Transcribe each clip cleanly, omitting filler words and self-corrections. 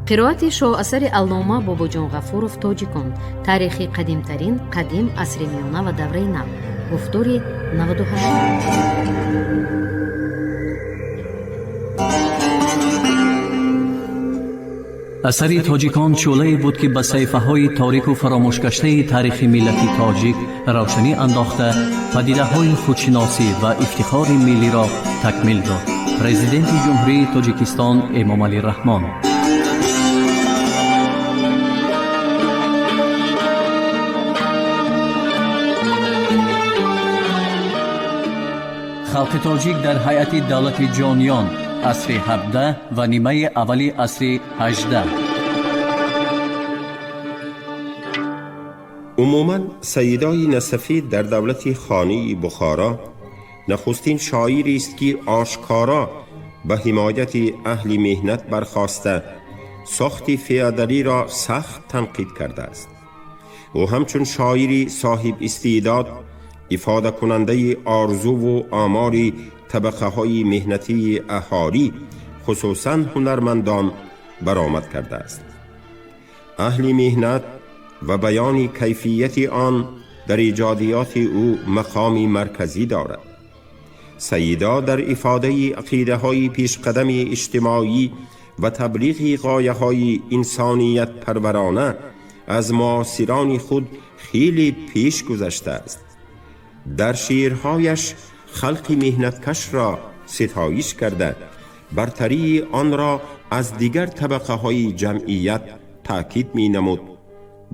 Қироати шоҳасари аллома Бобоҷон Ғафуров «Тоҷикон: таърихи қадимтарин, қадим, асри миёна ва давраи нав», гуфтори 98. Асари «Тоҷикон» шӯълае буд, ки ба саҳифаҳои торику фаромӯшгаштаи таърихи миллати тоҷик равшанӣ андохта, падидаҳои худшиносӣ ва ифтихори миллиро такмил дод. Президенти Ҷумҳурии Тоҷикистон Эмомалӣ Раҳмон. Халқи тоҷик дар ҳайати давлати ҷониён, асри 17 ва нимаи аввали асри 18. Умуман, Саидои Насафӣ дар давлати хонии Бухоро нахустин шоирест, ки ошкоро ба ҳимояти аҳли меҳнат бархоста, сохти феодалиро сахт танқид кардааст. Ӯ ҳамчун шоири соҳиб истеъдод, ифодакунандаи орзуву омори табақаҳои меҳнатии аҳолӣ, хусусан ҳунармандон, баромад кардааст. Аҳли меҳнат ва баёни кайфияти он дар эҷодиёти ӯ мақоми марказӣ дорад. Саидо дар ифодаи ақидаҳои пешқадами иҷтимоӣ ва таблиғи ғояҳои инсониятпарварона аз муосирони худ хеле пеш гузаштааст. Дар шеърҳояш халқи меҳнаткашро ситоиш карда, бартарии онро аз дигар табақаҳои ҷамъият таъкид менамуд.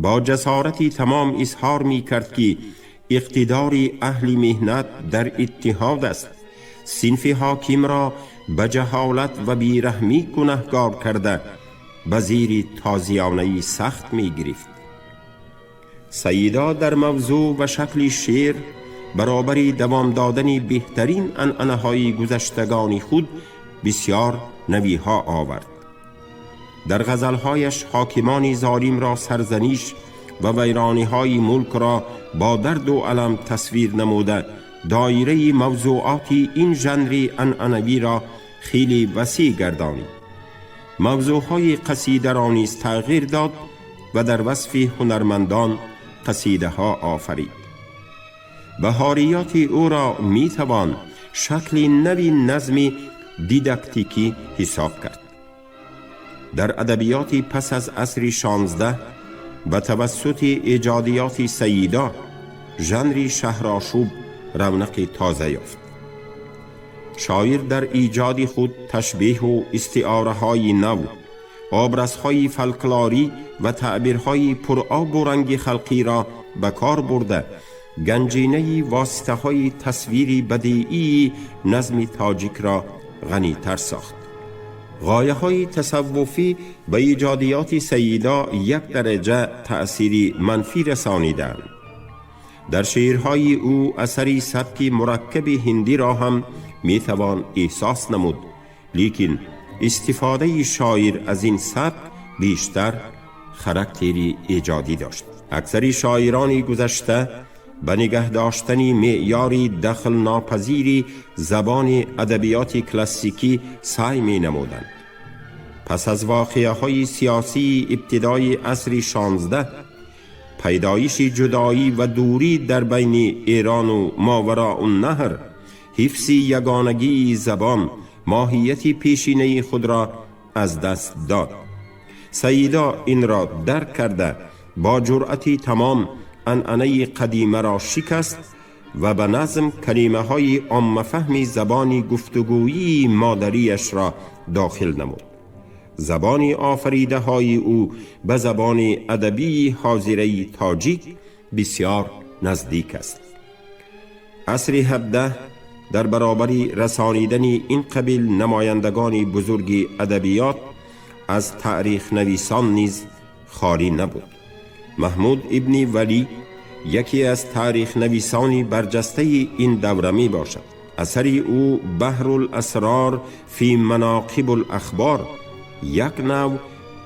Бо ҷасорати тамом изҳор мекард, ки иқтидори аҳли меҳнат дар иттиҳод аст. Синфи ҳокимро ба ҷаҳолат ва бераҳмӣ гунаҳгор карда, ба зери тозиёнаи сахт мегирифт. Саидо дар мавзӯъ ва шакли шеър баробари давом додани беҳтарин анъанаҳои гузаштагони худ бисёр навиҳо овард. Дар ғазалҳояш ҳокимони золимро сарзаниш ва вайрониҳои мулкро бо дарду алам тасвир намуда, доираи мавзӯоти ин жанри анъанавиро хеле васеъ гардонид. Мавзӯъҳои қасидаро низ тағйир дод ва дар васфи ҳунармандон қасидаҳо офарид. Баҳориёти ӯро метавон шакли нави назми дидактикӣ ҳисоб кард. Дар адабиёти пас аз асри 16 ба тавассути эҷодиёти Саидо жанри шаҳрошӯб равнақи тоза ёфт. Шоир дар эҷоди худ ташбеҳу истиораҳои нав, образҳои фолклорӣ ва таъбирҳои пуробу ранги халқиро ба кор бурда, ганҷинаи воситаҳои тасвири бадеии назми тоҷикро ғанитар сохт. Ғояҳои тасаввуфӣ ба эҷодиёти Саидо як дараҷа таъсири манфӣ расониданд. Дар шеърҳои ӯ асари сабки мураккаби ҳиндиро ҳам метавон эҳсос намуд, лекин истифодаи шоир аз ин сабк бештар характери эҷодӣ дошт. Аксари шоирони гузашта ба нигаҳ доштани меъёри дахлнопазири забони адабиёти классикӣ саъй менамуданд. Пас аз воқеаҳои сиёсии ибтидои асри 16, пайдоиши ҷудоӣ ва дурӣ дар байни Эрону Мовароуннаҳр, ҳифзи ягонагии забон моҳияти пешинаи худро аз даст дод. Саидо инро дарк карда, бо ҷуръати тамом анъанаи қадимаро шикаст ва ба назм калимаҳои оммафаҳми забони гуфтугӯии модариашро дохил намуд. Забони офаридаҳои ӯ ба забони адабии ҳозираи тоҷик бисёр наздик аст. Асри 17 дар баробари расонидани ин қабил намояндагони бузурги адабиёт аз таърихнависон низ холӣ набуд. Маҳмуд ибни Валӣ яке аз таърихнависони барҷастаи ин давра мебошад. Асари ӯ «Баҳрул асрор фи манокибул ахбор» як нав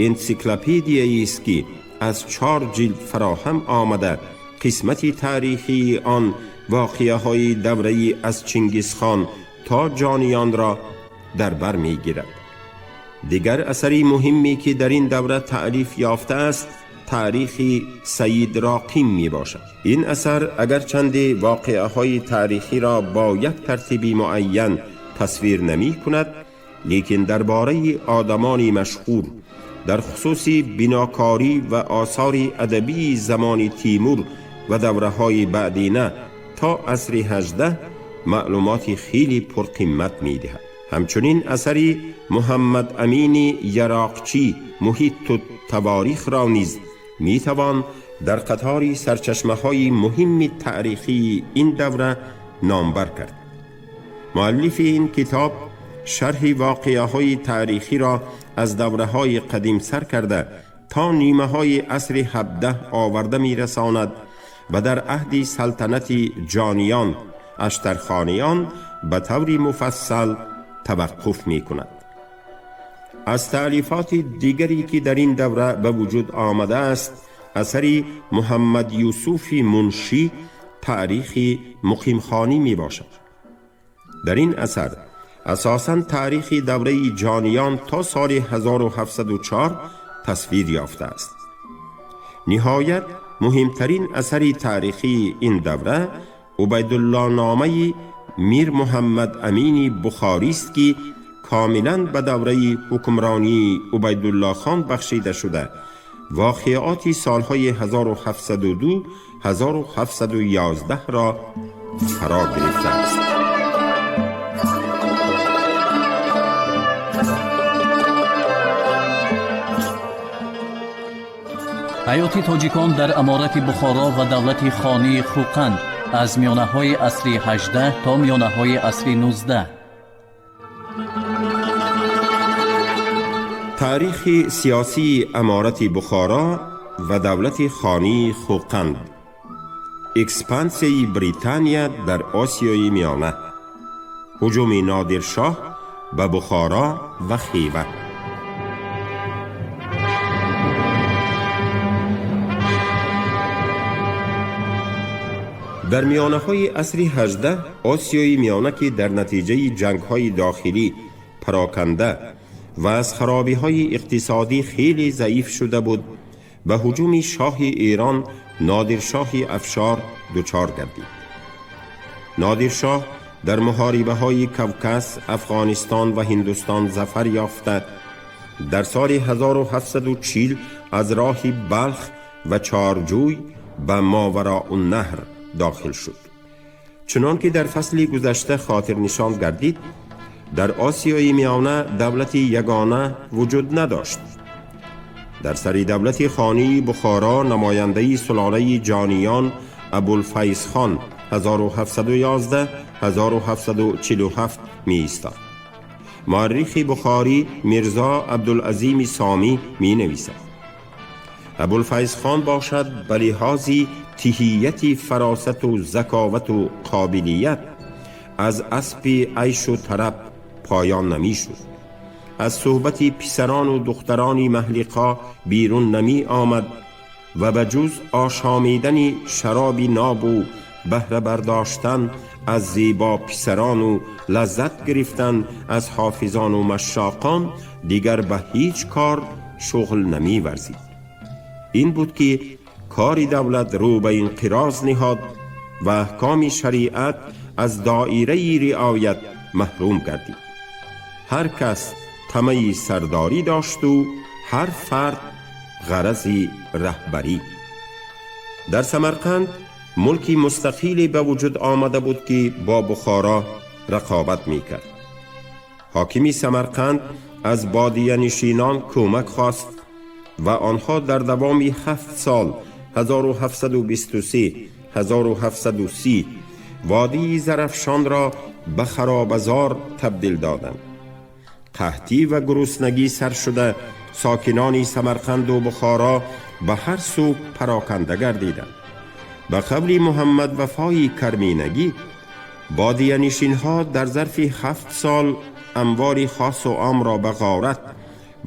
энсиклопедияест, ки аз чор ҷилд фароҳам омада, قسمت تاریخی آن واقعه های دوره از چنگیزخان تا جانیان را در بر می گیرد. دیگر اثری مهمی که در این دوره تألیف یافته است تاریخ سید راقیم می باشد. این اثر اگر چند واقعه های تاریخی را با یک ترتیب معین تصویر نمی کند، لیکن درباره آدمان مشهور در خصوص بناکاری و آثار ادبی زمان تیمور و دوره های بعدینه تا عصر 18 معلومات خیلی پرقیمت می دهد. همچنین اثر محمد امین یراقچی محیط تواریخ را نیز می توان در قطار سرچشمه های مهم تاریخی این دوره نامبر کرد. مؤلف این کتاب شرح واقعه های تاریخی را از دوره های قدیم سر کرده تا نیمه های عصر 17 آورده می رساند و در عهد سلطنت جانیان اشترخانیان به طور مفصل توقف می کند. از تألیفات دیگری که در این دوره به وجود آمده است اثر محمد یوسف منشی تاریخ مقیمخانی می باشد. در این اثر اساساً تاریخ دوره جانیان تا سال 1704 تصویر یافته است. نهایت مهمترین اثر تاریخی این دوره عبیدالله نامه میر محمد امین بخاری است که کاملا به دوره حکمرانی عبیدالله خان بخشیده شده. واقعات سالهای 1702 1711 را فرا گرفته است. ҳаёти тоҷикон дар аморати Бухоро ва давлати хонии Хӯқанд аз миёнаҳои асри 18 то миёнаҳои асри 19. таърихи сиёсии аморати Бухоро ва давлати хонии Хӯқанд. Экспансияи Британия дар Осиёи Миёна. Ҳуҷуми Нодиршоҳ ба Бухоро ва Хива. Дар миёнаҳои асри 18 Осиёи Миёна ки дар натиҷаи ҷангҳои дохилӣ пароканда ва аз харобиҳои иқтисодӣ хеле заиф шуда буд, ба ҳуҷуми шоҳи Эрон Нодиршоҳи Афшор дучор гардид. Нодиршоҳ дар муҳорибаҳои Кавказ, Афғонистон ва Ҳиндустон зафар ёфта, дар соли 1740 аз роҳи Балх ва Чорҷӯй ба Мовароуннаҳр дохил шуд. Чунон ки дар фасли гузашта хотирнишон гардид, дар Осиёи Миёна давлати ягона вуҷуд надошт. Дар сари давлати хонии Бухоро намояндаи сулолаи Ҷониён Абулфайзхон 1711-1747 меистод. Муаррихи бухорӣ Мирзо Абдулазими Сомӣ менависад: Абулфайзхон бошад ба лиҳози тиҳияти фаросату заковату қобилият аз аспи айшу тараб поён намешуд. Аз суҳбати писарону духтарони маҳлиқо берун намӣ омад ва ба ҷуз ошомидани шароби нобу баҳра бардоштан аз зебо писарону лаззат гирифтан аз ҳофизону машшоқон дигар ба ҳеҷ кор шуғл намеварзид. Ин буд ки кори давлат рӯ ба инқироз ниҳод ва аҳкоми шариат аз доираи риоят маҳрум гардид. Ҳар кас тамаи сардорӣ дошту ҳар фард ғарази раҳбарӣ. Дар Самарқанд мулки мустақиле ба вуҷуд омада буд ки бо Бухоро рақобат мекард. Ҳокими Самарқанд аз бодиянишинон кӯмак хост ва онҳо дар давоми 7 сол 1723-1730 водии Зарафшонро ба харобазор табдил доданд. Қаҳтӣ ва гуруснагӣ сар шуда, сокинони Самарқанду Бухоро ба ҳар сӯ пароканда гардиданд. Ба қавли Муҳаммад Вафои Карминагӣ, бодиянишинҳо дар зарфи 7 сол амвори хосу омро ба ғорат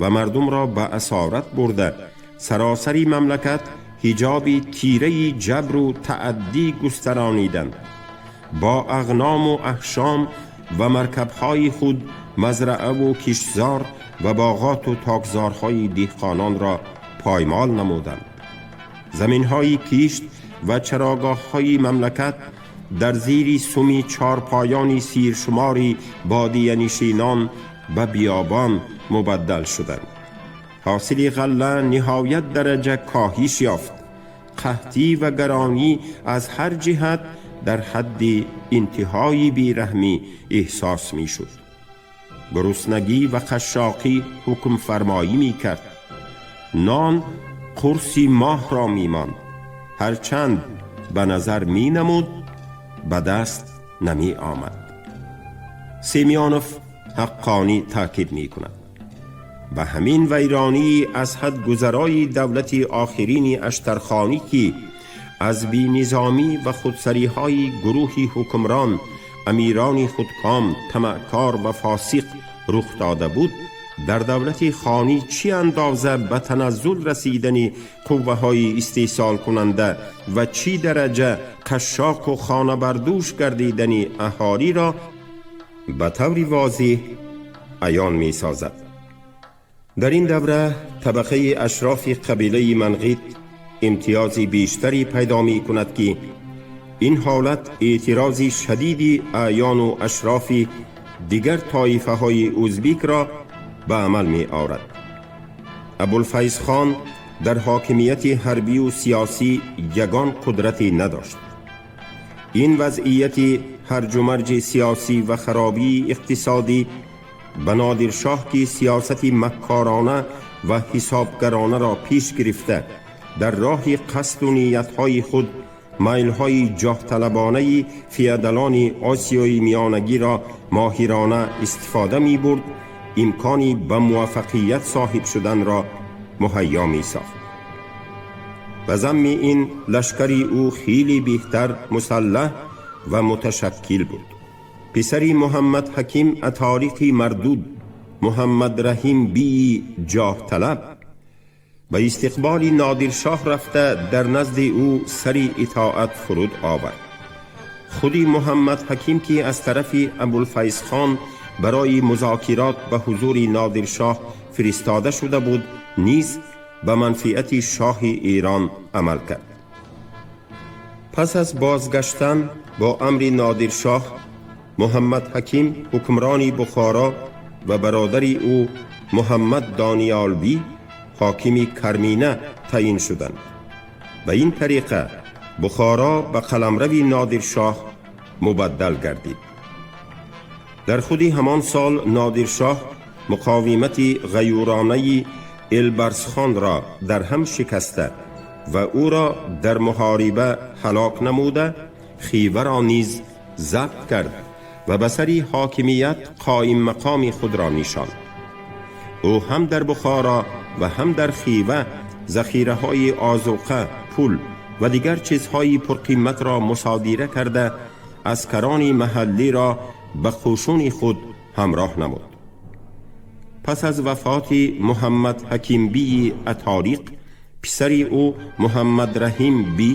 ва мардумро ба асорат бурда, саросари мамлакат ҳиҷоби тираи ҷабру тааддӣ густарониданд. Бо ағному аҳшом ва маркабҳои худ мазрааву киштзор ва боғоту токзорҳои деҳқононро поймол намуданд. Заминҳои кишт ва чарогоҳҳои мамлакат дар зири суми чорпоёни сиршумори бодиянишинон ба биёбон мубаддал шуданд. Ҳосили ғалла ниҳоят дараҷа коҳиш ёфт. Қаҳтӣ ва гаронӣ аз ҳар ҷиҳат дар ҳадди интиҳои бераҳмӣ эҳсос мешуд. Гуруснагӣ ва қашшоқӣ ҳукмфармоӣ мекард. Нон қурси моҳро мемонд, ҳарчанд ба назар менамуд, ба даст намеомад. Семёнов ҳаққонӣ таъкид мекунад: ба ҳамин вайронии аз ҳад гузарои давлати охирини Аштархонӣ, ки аз бенизомӣ ва худсариҳои гурӯҳи ҳукмрон, амирони худком, тамаъкор ва фосиқ рух дода буд, дар давлати хонӣ чӣ андоза ба таназзул расидани қувваҳои истеҳсолкунанда ва чӣ дараҷа қашшоқу хонабардӯш гардидани аҳолиро ба таври возеҳ аён месозад. Дар ин давра табақаи ашрофи қабилаи Манғит имтиёзи бештаре пайдо мекунад, ки ин ҳолат эътирози шадиди аъёну ашрофи дигар тоифаҳои ӯзбекро ба амал меорад. Абулфайзхон дар ҳокимияти ҳарбию сиёсӣ ягон қудрате надошт. Ин вазъияти ҳарҷумарҷи сиёсӣ ва харобии иқтисодӣ ба Нодиршоҳ, ки сиёсати маккорона ва ҳисобгаронаро пеш гирифта, дар роҳи қасду ниятҳои худ майлҳои ҷоҳталабонаи феодалони осиёи миёнагиро моҳирона истифода мебурд, имкони ба муваффақият соҳиб шуданро муҳайё месохт. Ба замми ин, лашкари ӯ хеле беҳтар мусаллаҳ ва муташаккил буд. Писари Муҳаммад Ҳаким Аториқи мардуд, Муҳаммад Раҳим бии ҷоҳталаб, ба истиқболи Нодиршоҳ рафта, дар назди ӯ сари итоат фуруд овард. Худи Муҳаммад Ҳаким, ки аз тарафи Абулфайзхон барои музокирот ба ҳузури Нодиршоҳ фиристода шуда буд, низ ба манфиати шоҳи Эрон амал кард. Пас аз бозгаштан, бо амри Нодиршоҳ Муҳаммад Ҳаким ҳукмрони Бухоро ва бародари ӯ Муҳаммад Дониёлбӣ ҳокими Кармина таъйин шуданд. Ба ин тариқа Бухоро ба қаламрави Нодиршоҳ мубаддал гардид. Дар худи ҳамон сол Нодиршоҳ муқовимати ғаюронаи Элбарсхонро дар ҳам шикаста ва ӯро дар муҳориба ҳалок намуда, Хиваро низ забт кард ва ба сари ҳокимият қоиммақоми худро нишонд. Ӯ ҳам дар Бухоро ва ҳам дар Хива захираҳои озуқа, пул ва дигар чизҳои пурқиматро мусодира карда, аскарони маҳаллиро ба қӯшуни худ ҳамроҳ намуд. Пас аз вафоти Муҳаммад Ҳакимбии Аториқ, писари ӯ Муҳаммад Раҳим би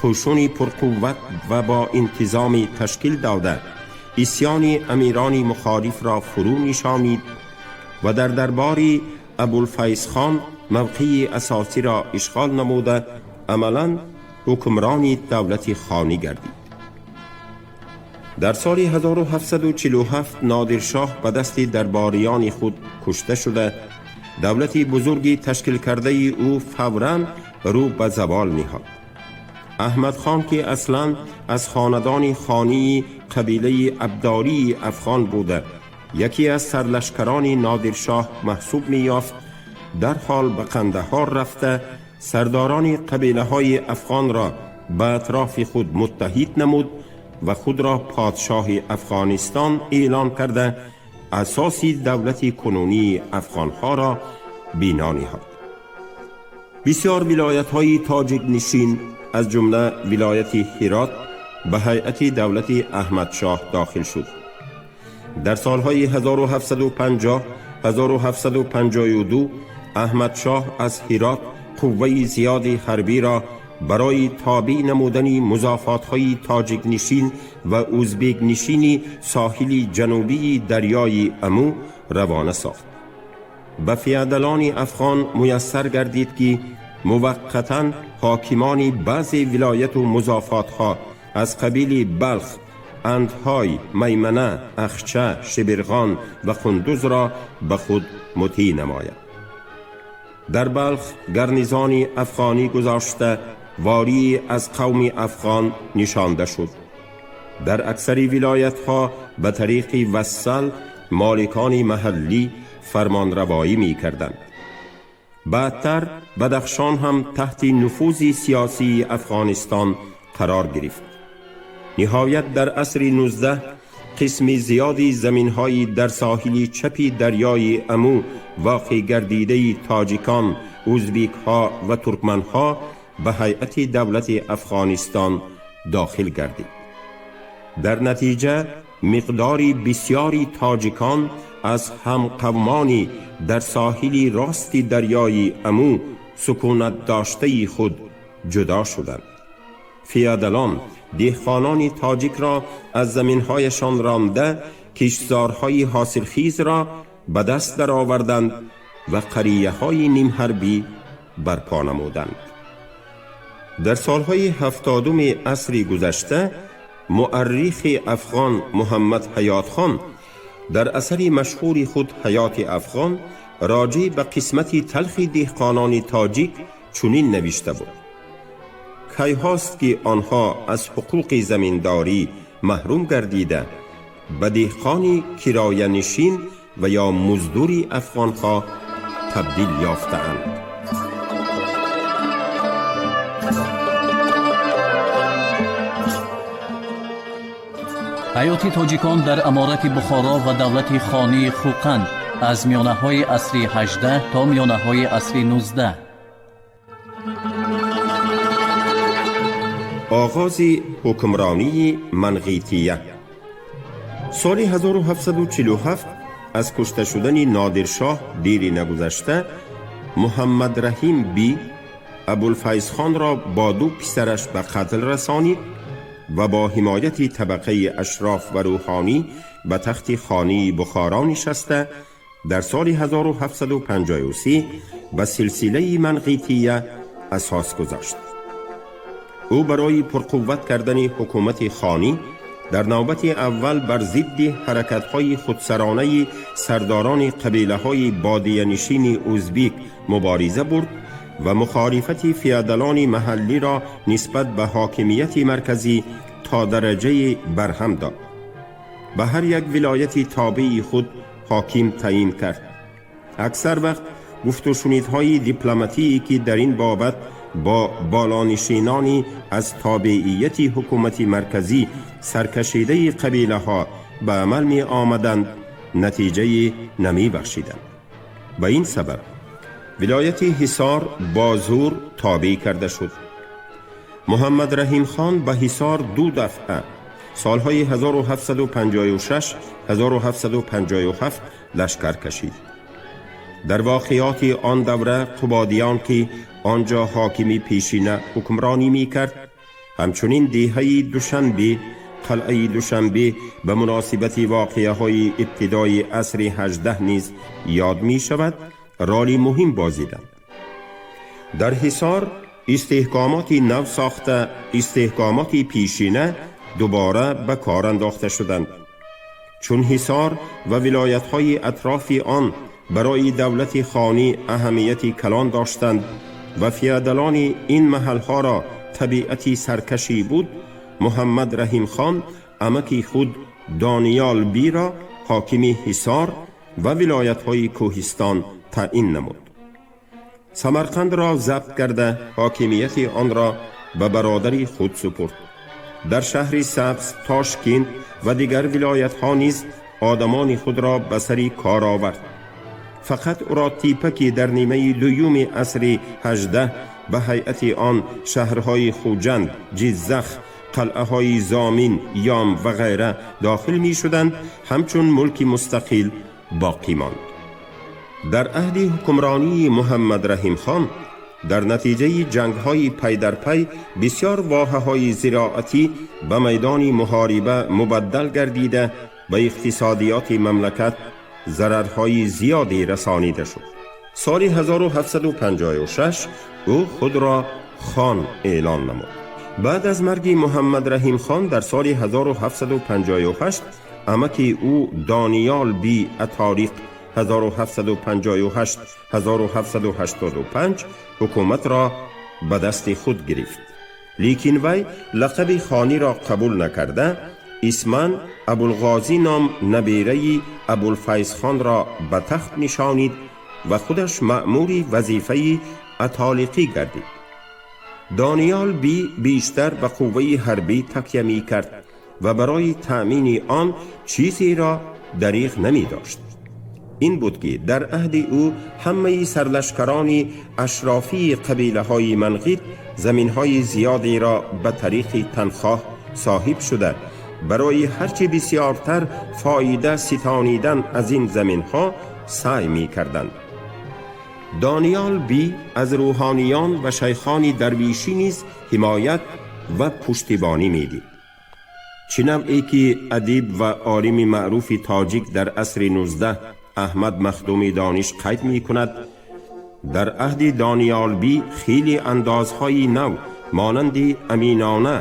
қӯшуни пурқувват ва бо интизоми ташкил дода, исьёни амирони мухолифро фурӯ нишонид ва дар дарбори Абулфайзхон мавқеи асосиро ишғол намуда, амалан ҳукмрони давлати хонӣ гардид. Дар соли 1747 Нодиршоҳ ба дасти дарбориёни худ кушта шуда, давлати бузурги ташкилкардаи ӯ фавран рӯ ба завол ниҳод. Аҳмадхон, ки аслан аз хонадони хонии қабилаи Абдории афғон буда, яке аз сарлашкарони Нодиршоҳ маҳсуб меёфт, дарҳол ба Қандаҳор рафта, сардорони қабилаҳои афғонро ба атрофи худ муттаҳид намуд ва худро подшоҳи Афғонистон эълон карда, асоси давлати кунунии афғонҳоро бино ниҳод. Бисёр вилоятҳои тоҷикнишин, аз ҷумла вилояти Ҳирот, ба ҳайати давлати Аҳмадшоҳ дохил шуд. Дар солҳои 1750 1752 Аҳмадшоҳ аз Ҳирот қувваи зиёди ҳарбиро барои тобеъ намудани музофотҳои тоҷикнишин ва ӯзбекнишини соҳили ҷанубии дарёи Аму равона сохт. Ба феодалони афғон муяссар гардид, ки муваққатан ҳокимони баъзе вилояту музофотҳо аз қабили Балх, Андҳой, Маймана, Ахча, Шибирғон ва Қундузро ба худ мутеъ намояд. Дар Балх гарнизони афғонӣ гузошта, вории аз қавми афғон нишонда шуд. Дар аксари вилоятҳо ба тариқи вассал моликони маҳаллӣ фармонравоӣ мекарданд. Баъдтар Бадахшон ҳам таҳти нуфузи сиёсии Афғонистон қарор гирифт. Ниҳоят, дар асри 19 қисми зиёди заминҳои дар соҳили чапи дарёи Аму воқеъ гардидаи тоҷикон, ӯзбекҳо ва туркманҳо ба ҳайати давлати Афғонистон дохил гардид. Дар натиҷа миқдори бисёри тоҷикон аз ҳамқавмони дар соҳили рости дарёи Аму сукунат доштаи худ ҷудо шуданд. Феодалон деҳқонони тоҷикро аз заминҳояшон ронда, киштзорҳои ҳосилхезро ба даст дароварданд ва қарияҳои нимҳарбӣ барпо намуданд. Дар солҳои 70-уми асри гузашта муаррихи афғон Муҳаммад Ҳаётхон дар асари машҳури худ «Ҳаёти афғон» роҷеъ ба қисмати талхи деҳқонони тоҷик чунин навишта буд: «Кайҳост, ки онҳо аз ҳуқуқи заминдорӣ маҳрум гардида, ба деҳқони кироянишин ва ё муздури афғонҳо табдил ёфтаанд». Ҳаёти тоҷикон дар аморати Бухоро ва давлати хонии Хӯқанд аз миёнаҳои асри 18 то миёнаҳои асри 19. Оғози ҳукмронии Манғития. Соли 1747 аз кушта шудани Нодиршоҳ дири нагузашта, Муҳаммадраҳим би Абулфайзхонро бо ду писараш ба қатл расонид ва бо ҳимояти табақаи ашроф ва рӯҳонӣ ба тахти хонии Бухоро нишаста, дар соли 1753 ба силсилаи Манғития асос гузошт. Ӯ барои пурқувват кардани ҳукумати хонӣ дар навбати аввал бар зидди ҳаракатҳои худсаронаи сардорони қабилаҳои бодиянишини ӯзбек мубориза бурд ва мухолифати феодалони маҳаллиро нисбат ба ҳокимияти марказӣ то дараҷае барҳам дод. Ба ҳар як вилояти тобеи худ ҳоким таъин кард. Аксар вақт гуфтушунидҳои дипломатие, ки дар ин бобат бо болонишинони аз тобеияти ҳукумати марказӣ саркашидаи қабилаҳо ба амал меомаданд, натиҷае намебахшиданд. Ба ин сабаб вилояти Ҳисор бо зӯр тобеъ карда шуд. Муҳаммад Раҳимхон ба Ҳисор ду дафъа солҳои 1756, 1757 лашкар кашид. Дар воқеоти он давра Қубодиён, ки он ҷо ҳокими пешина ҳукмронӣ мекард, ҳамчунин деҳаи Душанбе, қалъаи Душанбе ба муносибати воқеаҳои ибтидои асри 18 низ ёд мешавад, роли муҳим бозиданд. Дар Ҳисор истеҳкомоти нав сохта, истеҳкомоти пешина дубора ба кор андохта шуданд. Чун Ҳисор ва вилоятҳои атрофи он барои давлати хонӣ аҳамияти калон доштанд ва феодалони ин маҳалҳоро табиати саркашӣ буд, Муҳаммад Раҳимхон амаки худ Дониёл биро ҳокими Ҳисор ва вилоятҳои кӯҳистон таъин намуд. Самарқандро забт карда, ҳокимияти онро ба бародари худ супурд. Дар шаҳри Сабз, Тошкент ва дигар вилоятҳо низ одамони худро ба сари кор овард. Фақат Уродтипа, ки дар нимаи дуюми асри 18 ба ҳайати он шаҳрҳои Хуҷанд, Ҷиззах, қалъаҳои Зомин, Ём ва ғайра дохил мешуданд, ҳамчун мулки мустақил боқӣ монд. Дар аҳди ҳукмронии Муҳаммад Раҳимхон Дар натиҷаи ҷангҳои пай дар пай бисёр воҳаҳои зироатӣ ба майдони муҳориба мубаддал гардида, ба иқтисодиёти мамлакат зарарҳои зиёде расонида шуд. Соли 1756 ӯ худро хон эълон намуд. Баъд аз марги Муҳаммад Раҳим хон дар соли 1758, амаки ӯ Дониёл би Атариқ 1758-1785 ҳукуматро ба дасти худ гирифт. Лекин вай лақаби хониро қабул накарда, исман Абулғозӣ ном набераи Абулфайзхонро ба тахт нишонид ва худаш маъмури вазифаи атолиқӣ гардид. Дониёл би бештар ба қувваи ҳарбӣ такя мекард ва барои таъмини он чизеро дариғ намедошт. Ин буд, ки дар аҳди ӯ ҳамаи сарлашкарони ашрофии қабилаҳои манғит заминҳои зиёдеро ба тариқи танхоҳ соҳиб шуда, барои ҳарчи бисёртар фоида ситонидан аз ин заминҳо саъй мекарданд. Дониёл би аз рӯҳониён ва шайхони дарвишӣ низ ҳимоят ва пуштибонӣ медид. Чӣ навъе ки адиб ва олими маъруфи тоҷик дар асри 19 Аҳмад Махдуми Дониш қайд мекунад, дар аҳди Дониёлбӣ хеле андозҳои нав монанди аминона,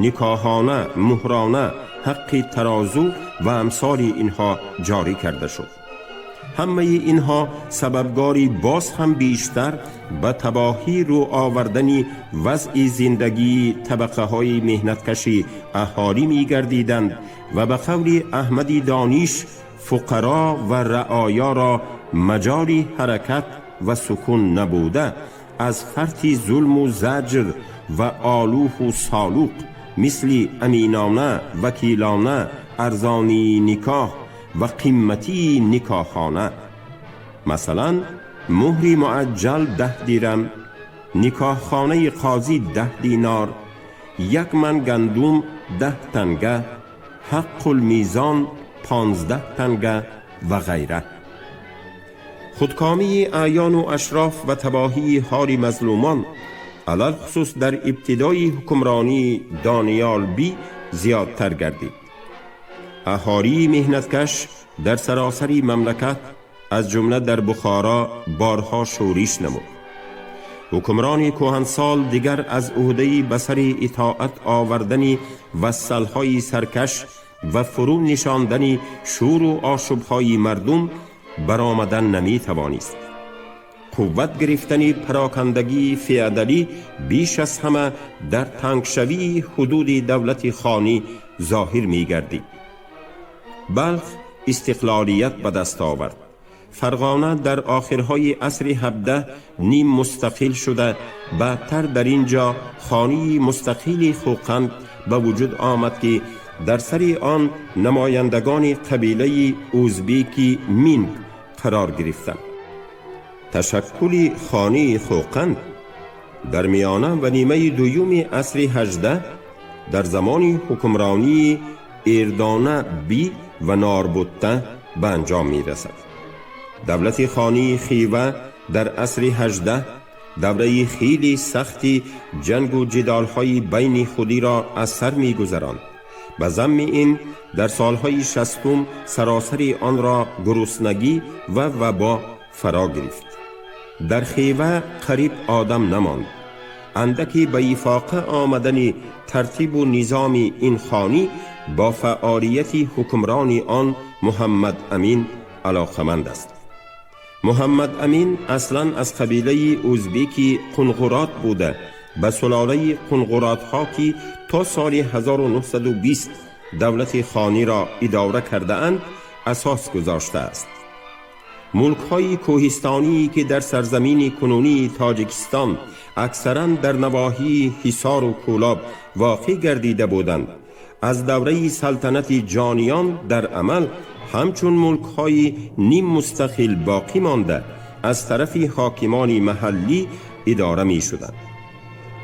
никоҳона, муҳрона, ҳаққи тарозу ва амсоли инҳо ҷорӣ карда шуд. Ҳамаи инҳо сабабгори боз ҳам бештар ба табоҳӣ рӯ овардани вазъи зиндагии табақаҳои меҳнаткаши аҳолӣ мегардиданд ва ба қавли Аҳмади Дониш фуқаро ва раояро маҷоли ҳаракат ва сукун набуда, аз фарти зулму заҷр ва олуҳу солуқ мисли аминона, вакилона, арзонии никоҳ ва қиматии никоҳхона, масалан, муҳри муаҷҷал 10 дирам, никоҳхонаи қозӣ 10 динор, як ман гандум 10 танга, ҳаққулмизон 15 танга ва ғайра. Худкомии аъёну ашроф ва табоҳии ҳоли мазлумон алалхусус дар ибтидои ҳукмронии Дониёл би зиёдтар гардид. Аҳолии меҳнаткаш дар саросари мамлакат, аз ҷумла дар Бухоро, борҳо шӯриш намуд. Ҳукмрони кӯҳансол дигар аз ӯҳдаи ба сари итоат овардани вассалҳои саркаш ва фурӯ нишондани шӯру ошӯбҳои мардум баромадан наметавонист. Қувват гирифтани парокандагии феодалӣ беш аз ҳама дар тангшавии ҳудуди давлати хонӣ зоҳир мегардид. Балх истиқлолият ба даст овард. Фарғона дар охирҳои асри 17 ним мустақил шуда, баъдтар дар ин ҷо хонии мустақили Хӯқанд ба вуҷуд омад, ки дар сари он намояндагони қабилаи ӯзбеки Минг қарор гирифтанд. Ташаккули хонии Хӯқанд дар миёна ва нимаи дуюми асри 18 дар замони ҳукмронии Эрдона би ва Норбутта ба анҷом мерасад. Давлати хонии Хива дар асри 18 давраи хеле сахти ҷангу ҷидолҳои байни худиро аз сар мегузаронд. Ба замми ин дар солҳои шастум саросари онро гуруснагӣ ва вабо фаро гирифт. Дар Хива қариб одам намонд. Андаке ба ифоқа омадани тартибу низоми ин хонӣ бо фаъолияти ҳукмрони он Муҳаммад Амин алоқаманд аст. Муҳаммад Амин аслан аз қабилаи ӯзбеки қунғурот буда, ба сулолаи қунғуротҳо, ки то соли 1920 давлати хониро идора кардаанд, асос гузоштааст. Мулкҳои кӯҳистоние, ки дар сарзамини кунунии Тоҷикистон, аксаран дар навоҳии Ҳисору Кӯлоб воқеъ гардида буданд, аз давраи салтанати Ҷониён дар амал ҳамчун мулкҳои ниммустақил боқӣ монда, аз тарафи ҳокимони маҳаллӣ идора мешуданд.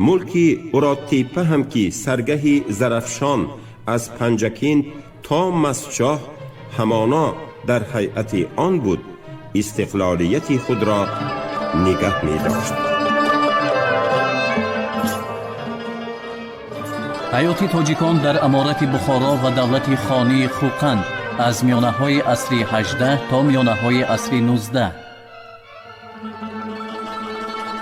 Мулки Уроттепа ҳам, ки саргаҳи Зарафшон аз Панҷакент то Мастчоҳ ҳамоно дар ҳайати он буд, истиқлолияти худро нигаҳ медошт. Ҳаёти тоҷикон дар аморати Бухоро ва давлати хонии Хӯқанд аз миёнаҳои асри 18 то миёнаҳои асри 19.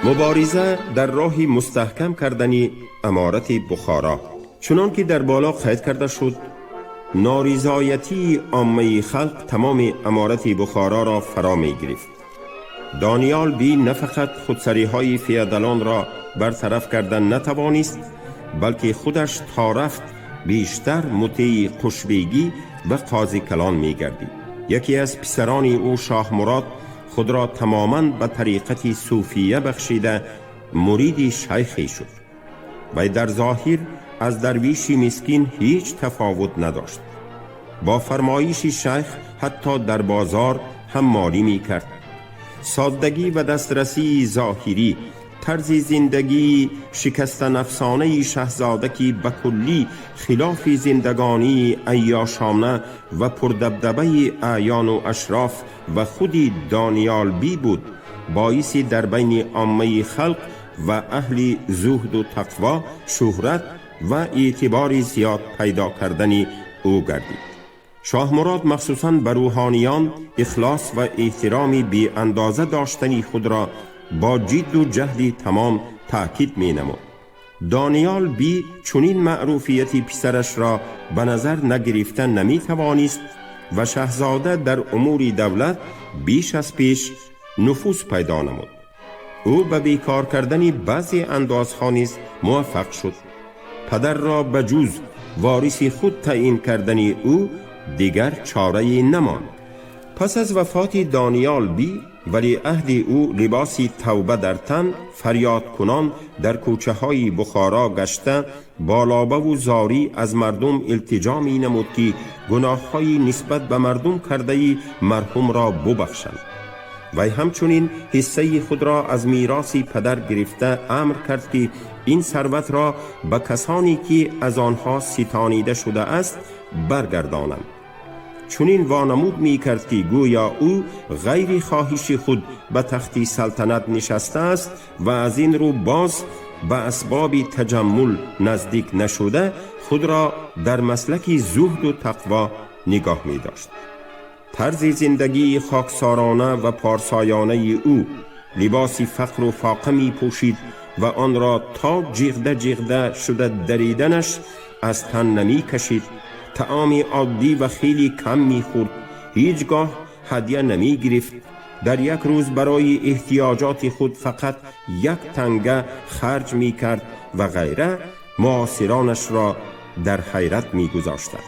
Мубориза дар роҳи мустаҳкам кардани аморати Бухоро. Чунон ки дар боло қайд карда шуд, норизоятии оммаи халқ тамоми аморати Бухороро фаро мегирифт. Дониёл би на фақат худсариҳои феодалонро бартараф карда натавонист, балки худаш то рафт бештар мутеи Қушбегӣ ва Қозикалон мегардид. Яке аз писарони ӯ, Шоҳмурод, худро тамоман ба тариқати суфия бахшида, муриди шайхе шуд. Вай дар зоҳир аз дарвиши мискин ҳеҷ тафовут надошт. Бо фармоиши шайх ҳатто дар бозор ҳаммолӣ мекард. Соддагӣ ва дастрасии зоҳирӣ, тарзи зиндагии шикастанафсонаи шаҳзода, ки ба куллӣ хилофи зиндагонии айёшона ва пурдабдабаи аъёну ашроф ва худи Дониёлбӣ буд, боиси дар байни оммаи халқ ва аҳли зуҳду тақво шӯҳрат ва эътибори зиёд пайдо кардани ӯ гардид. Шоҳмурод махсусан ба рӯҳониён ихлос ва эҳтироми беандоза доштани худро бо ҷидду ҷаҳди тамом таъкид менамуд. Дониёл би чунин маъруфияти писарашро ба назар нагирифта наметавонист ва шаҳзода дар умури давлат беш аз пеш нуфуз пайдо намуд. Ӯ ба бекор кардани баъзе андозҳо низ муваффақ шуд. Падарро ба ҷуз вориси худ таъин кардани ӯ дигар чорае намонд. Пас аз вафоти Дониёл би, валиаҳди ӯ либоси тавба дар тан, фарёдкунон дар кӯчаҳои Бухоро гашта, бо лобаву зорӣ аз мардум илтиҷо менамуд, ки гуноҳҳои нисбат ба мардум кардаи марҳумро бубахшанд. Вай ҳамчунин ҳиссаи худро аз мероси падар гирифта, амр кард, ки ин сарватро ба касоне ки аз онҳо ситонида шудааст, баргардонанд. Чунин вонамуд мекард, ки гӯё ӯ ғайри хоҳиши худ ба тахти салтанат нишастааст ва аз ин рӯ боз ба асбоби таҷаммул наздик нашуда, худро дар маслаки зуҳду тақво нигоҳ медошт. Тарзи зиндагии хоксорона ва порсоёнаи ӯ, либоси фақру фоқа мепӯшид ва онро то ҷиғда ҷиғда шуда дариданаш аз тан намекашид, таоми оддӣ ва хеле кам мехӯрд, ҳеҷ гоҳ ҳадя намегирифт, дар як рӯз барои эҳтиёҷоти худ фақат як танга харҷ мекард ва ғайра, муосиронашро дар ҳайрат мегузоштанд.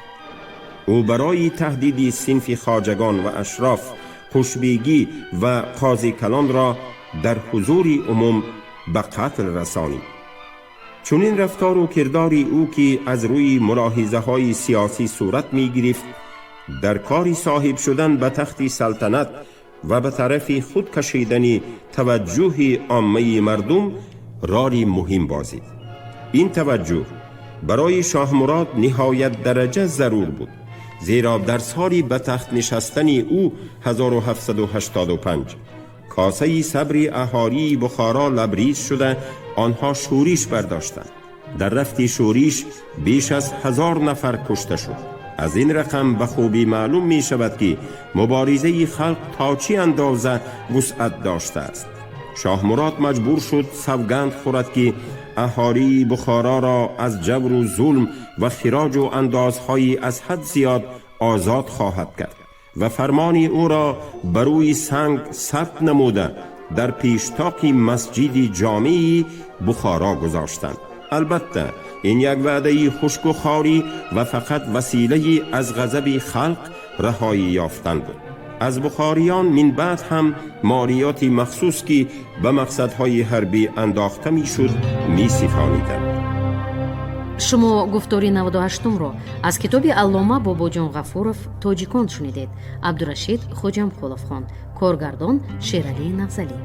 Ӯ барои таҳдиди синфи хоҷагон ва ашроф, Хушбегӣ ва Қозикалонро дар ҳузури умум ба қатл расонид. Чунин рафтору кирдори ӯ, ки аз рӯи мулоҳизаҳои сиёсӣ сурат мегирифт, дар кори соҳиб шудан ба тахти салтанат ва ба тарафи худ кашидани таваҷҷӯҳи оммаи мардум роли муҳим бозид. Ин таваҷҷӯҳ барои Шоҳмурод ниҳоят дараҷа зарур буд, зеро дар соли ба тахт нишастани ӯ, 1785, косаи сабри аҳолии Бухоро лабриз шуда, онҳо шӯриш бардоштанд. Дар рафти шӯриш беш аз 1000 нафар кушта шуд. Аз ин рақам ба хубӣ маълум мешавад, ки муборизаи халқ то чӣ андоза вусъат доштааст. Шоҳмурод маҷбур шуд савганд хӯрад, ки аҳолии Бухороро аз ҷавру зулм ва хироҷу андозҳои аз ҳад зиёд озод хоҳад кард ва фармони ӯро ба рӯи санг сабт намуда, дар пештоқи масҷиди ҷомеи Бухоро гузоштанд. Албатта, ин як ваъдаи хушку хорӣ ва фақат василаи аз ғазаби халқ раҳоӣ ёфтан буд. Аз бухориён минбаъд ҳам молиёти махсус, ки ба мақсадҳои ҳарбӣ андохта мешуд, меситониданд. Шумо гуфтори 98-умро аз китоби аллома Бобоҷон Ғафуров «Тоҷикон» шунидед. Абдурашид Хоҷамқулов хонд, коргардон Шералӣ Нағзалӣ.